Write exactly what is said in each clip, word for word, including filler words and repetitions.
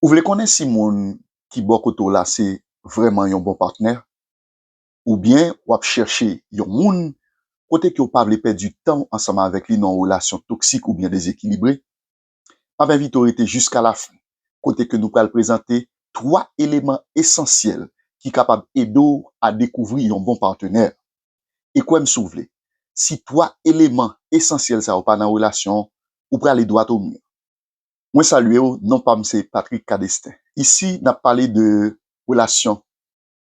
Ou vle konnen si moun ki bò kote w la se vrèman yon bon patnè? Oubyen w ap chèche yon moun kote ke w pa vle pèdi tan w ansanm avèk li nan yon relasyon toksik oubyen dezekilibre? M ap envite w rete jiska lafen, kote ke nou pral prezante twa eleman esansyèl ki kapab ede w a dekouvri yon bon patnè. E kwè m si w vle, si twa eleman esansyèl sa yo pa nan relasyon w, ou prale dwat o mi. Mwen salye w, non pa m se Patrick Cadestin. Isi, n ap pale de relasyon,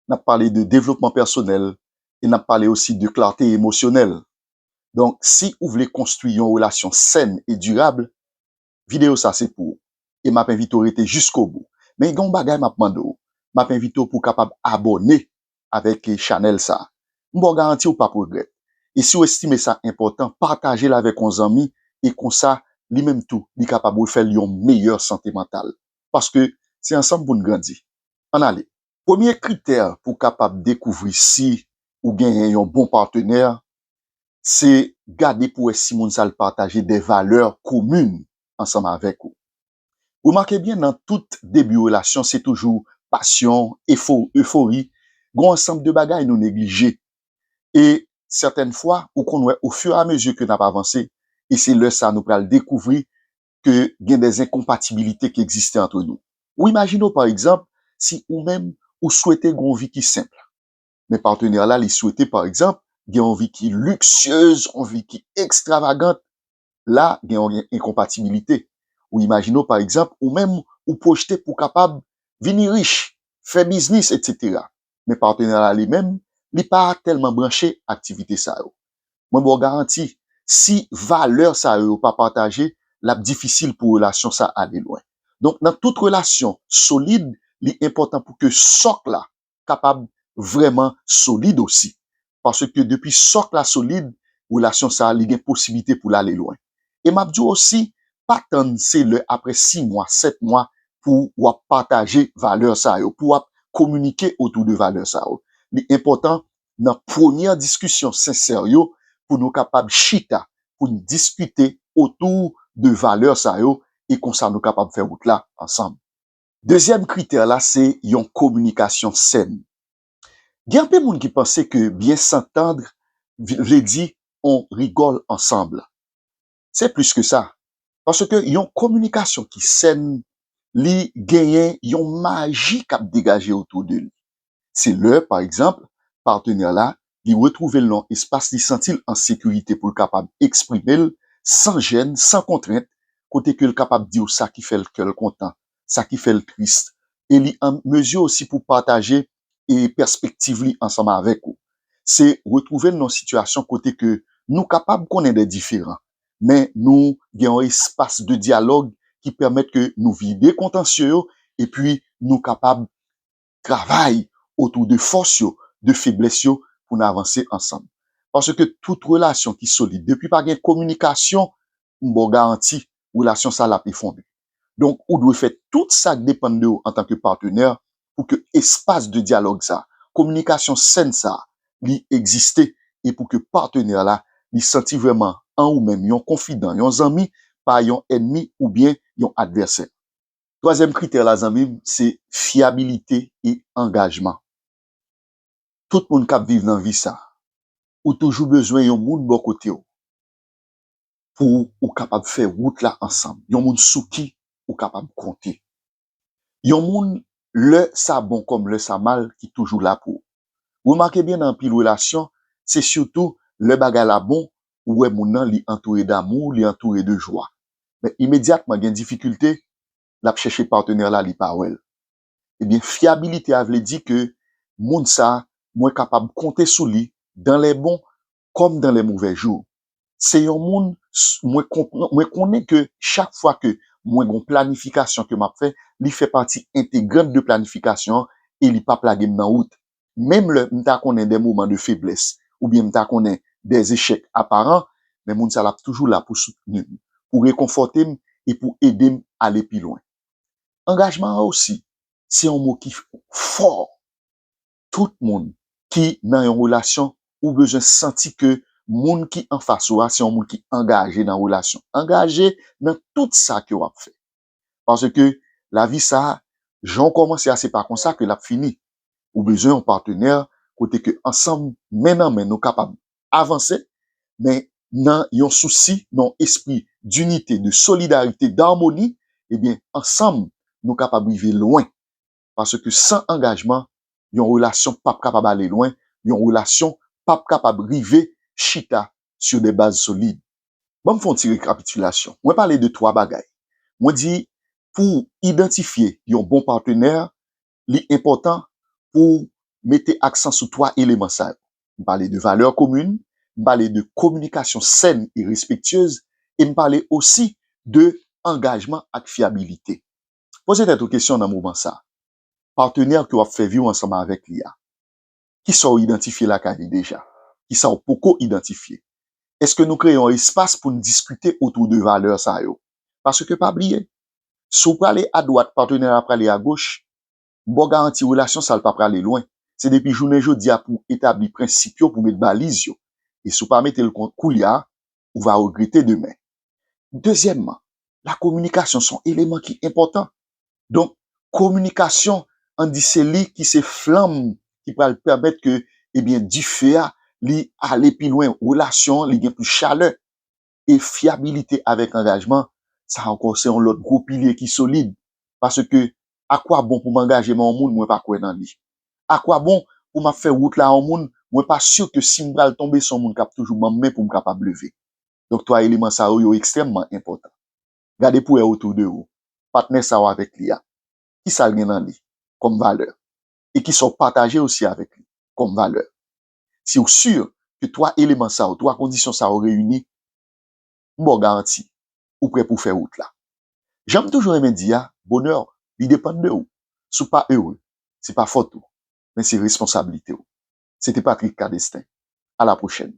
n ap pale de devlopman pèsonèl, e n ap pale osi de klarte emosyonèl. Donk, si ou vle konstwi yon relasyon sèn e dirab, videyo sa se pou ou. E m ap envite w rete jiskobou. Men gen yon bagay m ap mande w. M ap envite w pou w kapab abòne avèk chanèl sa. M ba w garanti ou p ap regrèt. E si w estime sa enpòtan, pataje l avèk yon zanmi e konsa, li menm tou, li kapab refè l yon meyè sante mantal. Paske se ansanm pou n grandi. Ann ale. Premye kritè pou w kapab dekouvri si ou genyen yon bon patnè, se gade pou wè si moun sa l pataje de valè komin ansanm avèk ou. Remake byen, nan tout debi relasyon, se toujou pasyon, efo-, efori, gen yon ansanm de bagay nou neglije. E sètèn fwa, ou konn wè ofiramezi ke n ap avanse, e se lè sa nou pral dekouvri ke gen de enkonpatibilite ki egziste ant nou. Ou imajine w, pa egzanp, si ou menm, ou swete gen yon vi ki senp, men patnè la, li swete, pa egzanp, gen yon vi ki liksyez, yon vi ki ekstravagant, la, gen yon enkonpatibilite. Ou imajine w, pa egzanp, ou menm, ou pwojte pou w kapab vini rich, fè biznis, etsetera. Men patnè la, li menm, li pa tèlman branche aktivite sa yo. Mwen ba w garanti, si valè sa yo, yo pa pataje, l ap difisil pou relasyon sa ale lwen. Donk, nan tout relasyon solid, li enpòtan pou ke sòk la kapab vrèman solid osi. Paske depi sòk la solid, relasyon sa a, li gen posiblite pou l ale lwen. E m ap di w osi, pa tann se lè apre sis mwa, sèt mwa pou w ap pataje valè sa yo, pou w ap kominike otou de valè sa yo. Li enpòtan nan premyè diskisyon sensè yo pou nou kapab chita, pou n diskite otou de valè sa yo, e konsa nou kapab fè wout la ansanm. Dezyèm kritè la, se yon kominikasyon sèn. Gen anpil moun ki panse ke byen s'entendre vle di on rigole ensemble. Se plis ke sa. Paske yon kominikasyon ki sèn, li genyen yon maji k ap degaje otou de li. Se lè, pa egzanp, patnè la, li retwouve l nan yon espas, li santi l an sekirite pou l kapab eksprime l san jèn, san kontrent, kote ke l kapab di w sa ki fè l kè l kontan, sa ki fè l tris. E li an mezi osi pou pataje e pèspektiv li ansanm avèk ou. Se retwouve n nan yon sitiyasyon kote ke nou kapab konnen de diferan, men nou gen yon espas de dyalòg ki pèmèt ke nou vide kontansye yo, epi nou kapab travay otou de fòs yo, de feblès yo, pou n avanse ansanm. Paske tout relasyon ki solid, depi pa gen kominikasyon, m ba w garanti, relasyon sa l ap efondre. Donk, ou dwe fè tout sa k depann de ou antanke patnè pou ke espas de dyalòg sa, kominikasyon sèn sa, li egziste e pou ke patnè la, li santi vrèman an ou menm yon konfidan, yon zanmi, pa yon ènmi oubyen yon advèsè. Twazyèm kritè la, zanmi m, se fyabilite e angajman. Tout moun k ap viv nan vi sa, ou toujou bezwen yon moun bò kote w pou ou kapab fè wout la ansanm. Yon moun sou ki ou kapab konte. Yon moun, lè sa bon kòm lè sa mal, ki toujou la pou ou. Remake byen, nan anpil relasyon, se sitou lè bagay la bon, ou wè moun nan, li antoure damou, li antoure de jwa. Men imedyatman gen difikilte, l ap chèche patnè la, li pa wè l. Ebyen, fyabilite a vle di ke moun sa, mwen kapab konte sou li dans les bons comme dans les mauvais jours. Se yon moun, s-, mwen konpran, mwen konnen ke chak fwa ke mwen gon planifikasyon ke m ap fè, li fè pati entegrant de planifikasyon an e li p ap lage m nan wout. Menm lè m ta konnen de moman de feblès oubyen m ta konnen de echèk aparan, men moun sa l ap toujou la pou soutni m, pou rekonfòte m e pou ede m ale pi lwen. Angajman an osi, se yon mo ki fò. Tout moun ki nan yon relasyon, ou bezwen santi ke Moun ki anfas ou a, se yon moun ki angaje nan relasyon. Angaje nan tout sa ke w ap fè. Paske lavi sa a, jan w kòmanse a, se pa konsa ke l ap fini. Ou bezwen yon patnè kote ke ansanm, men nan men, nou kapab avanse, men nan yon sousi, nan yon espri dinite, de solidarite, damoni, ebyen, ansanm, nou kapab rive lwen. Paske san angajman, yon relasyon p ap kapab ale lwen, yon relasyon p ap kapab rive chita sur des bases solides. Ban m fè yon ti rekapitilasyon. Mwen pale de twa bagay. Mwen di, pou idantifye yon bon patnè, li enpòtan pou mete aksan sou twa eleman sa yo. M pale de valè komin, m pale de kominikasyon sèn e respektyez, e m pale osi de angajman ak fyabilite. Poze tèt ou kesyon nan moman sa. Patnè ke w ap fè vi w ansanm avèk li a, kisa w idantifye lakay li deja? Kisa w poko idantifye? Èske nou kreye yon espas pou n diskite otou de valè sa yo? Paske pa bliye, si w prale adwat, patnè a prale agoch, m ba w garanti relasyon sa l pa prale lwen. Se depi jounen jodi a pou w etabli prensip yo, pou w met baliz yo. E si w pa mete l kon-, koulye a, ou va regrete demen. Dezyèmman, la kominikasyon se yon eleman ki enpòtan. Donk, kominikasyon, ann di se li ki se flanm ki pral pèmèt ke, ebyen, dife a, li ale pi lwen, relasyon an, li gen plis chalè. E fyabilite avèk angajman, sa ankò, se yon lòt gwo pilye ki solid. Paske, akwabon pou m angaje m a yon moun, mwen pa kwè nan li? Akwabon pou m ap fè wout la a yon moun, mwen pa si ke si m pral tonbe, se yon moun k ap toujou ban m men pou m kapab leve? Donk, twa eleman sa yo, yo ekstrèmman enpòtan. Gade pou wè otou de ou. Patnè sa w avèk li a, kisa l gen nan li kòm valè? E kisa w pataje osi avèk li kòm valè? Si w si ke twa eleman sa yo, twa kondisyon sa yo reyini, m ba w garanti, ou prè pou fè wout la. Jan m toujou renmen di a, bonè, li depann de ou. Si w pa ere, se pa fòt ou, men se responsablite w. Se te Patrick Cadestin. A la pwochèn.